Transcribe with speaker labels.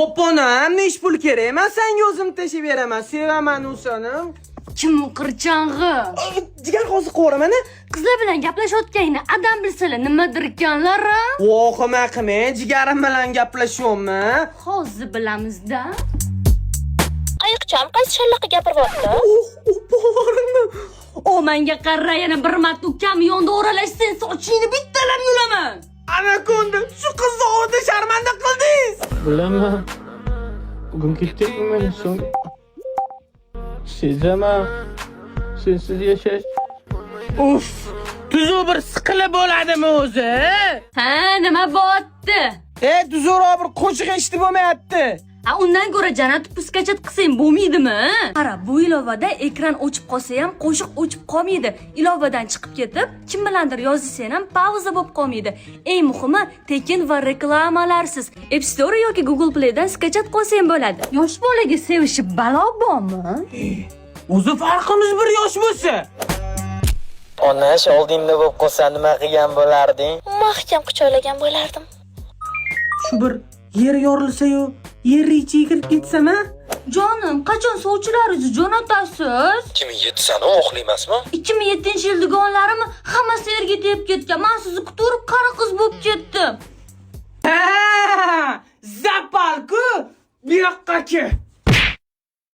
Speaker 1: Poponam, nesh pul kerak? Men senga o'zim tashib beraman. Sevaman u seni.
Speaker 2: Kim u qirchang'i?
Speaker 1: Jigar, hozir qo'raman.
Speaker 2: Qizlar bilan gaplashayotganingni adam bilsalar nimadirkanlar a?
Speaker 1: Vohima qilmang, jigarim bilan gaplashyapman.
Speaker 2: Hozir bilamizda.
Speaker 3: Ayiqcham qaysi shallaqa gapiryapti?
Speaker 1: Oh, oporini.
Speaker 2: O, menga qara, yana bir marta ukam yonda o'ralashsang, sochingni bittalab yulaman.
Speaker 1: Anakonda, shu qizni oldida sharmanda qildingiz.
Speaker 4: Bilaman. Bugun ketdingmi so'ng? Sezaman. Sensiz yashash.
Speaker 5: Uf, tuzuk bir siqilib bo'ladimi o'zi?
Speaker 2: Ha, nima bo'pti?
Speaker 1: E, tuzukroq bir qo'shiq eshitib bo'lmayapti.
Speaker 2: Ha, undan ko'ra Janat скачать qilsang bo'lmaydimi? Qara, bu ilovada ekran o'chib qolsa ham qo'shiq o'chib qolmaydi. Ilovadan chiqib ketib, kim bilandir yozsang ham pauza bo'lib qolmaydi. Eng muhimi, tekin va reklamalarsiz. App Store yoki Google Playdan скачать qilsang bo'ladi. Yosh bolaga sevishib balo bormi?
Speaker 5: O'zi farqimiz bir yosh bo'lsa.
Speaker 6: Onash, oldingda bo'lib qolsa, nima qilgan bo'larding?
Speaker 3: Mahkam quchoqlagan bo'lardim.
Speaker 1: Shu bir yer yorilsa-yu, yer ichiga kirib ketsam, a?
Speaker 2: Jonim, qachon sovchilaringizni jo'natasiz?
Speaker 7: 2007 sana o'qli emasmi?
Speaker 2: 2007-yil dugonlarim hammasi erga tegib ketgan. Men sizni kutib, qari qiz bo'lib ketdim.
Speaker 1: Ha, запал ku, bu yoqqa ke.